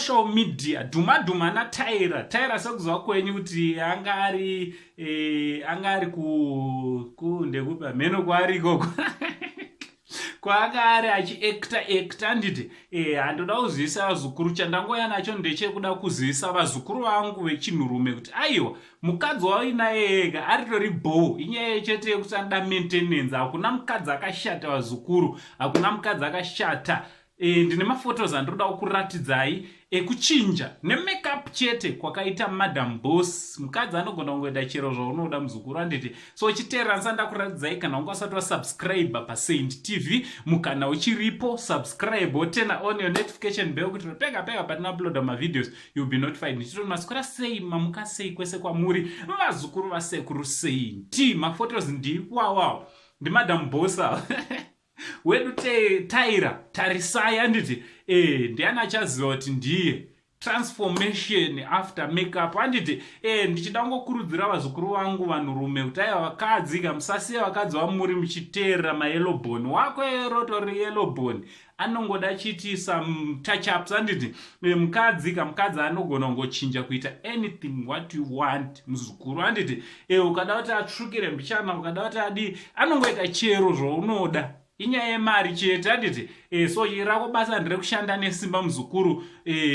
Pasocial media dhuma dhuma naTyra. Tyra, sekuziva kwenyu kuti anga ari anga ari ku ku ndekupa mheno kwaari ikoko kwaanga ari achiacta acta, handiti? Handoda kuzivisa vazukuru, chandangoya nacho ndechekuda kuzivisa vazukuru vangu vechinhurume kuti aiwa, mukadzi wauinaye ega aritori bho. Inyaya chete yekuti anoda maintenance. Hakuna mukadzi akashata, vazukuru, hakuna mukadzi akashata. Ndine maphotos andinoda kukuratidzai ekuchinja nemakeup chete kwakaita Madam Boss. Mukadzi anogona kungoita chero zvaunoda, muzukuru, handiti? So chiteerera ndisati ndakuratidzai. Kana unga usati wasubscribe paSaint TV, mukana uchiripo, subscribe, woturn on your notification bell kuti pega pega patinouploada mavideos you'll be notified. Ndichitoti maswera sei, mamuka sei kwese kwamuri, vazukuru vasekuru Saint? Maphotos ndiwawawo, ndiMadam Boss wedu Tyra. Tarisai, handiti? Ndiani achaziva kuti ndiye? Transformation after makeup, handiti? Ndichida kungokurudzira vazukuru vangu vanhurume kuti aiwa, vakadzi ka, musasiye vakadzi vamuri muchiteerera mayellowbone. Wako erotori yellowbone anongoda chiti some touch-ups, handiti? Mukadzi ka, mukadzi anogona kungochinja kuita anything what you want, muzukuru, handiti? Ukada kuti atsvukire mbichana, ukada kuti adii, anongoita chero zvaunoda. Inyaya yemari chete, handiti? So rako basa nderekushanda nesimba, muzukuru,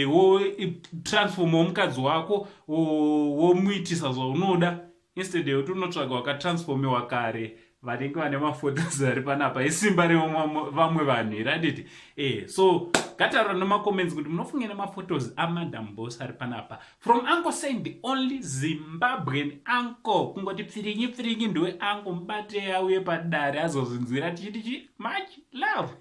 wotransformawo mukadzi wako, womuitisa zvaunoda instead yekuti unotsvaga wakatransformiwa kare vanenge vane maphotos ari panapa. Isimba revamwe vanhu here, handiti? So ngataura nemacomments kuti munofunge nemaphotos aMadam Boss ari panapa. From Uncle Saint, the only Zimbabwean uncle. Kungoti pfirinyi pfirinyi, ndiwe uncle. Mubate auye padare azozvinzwira. Tichiti chi much love.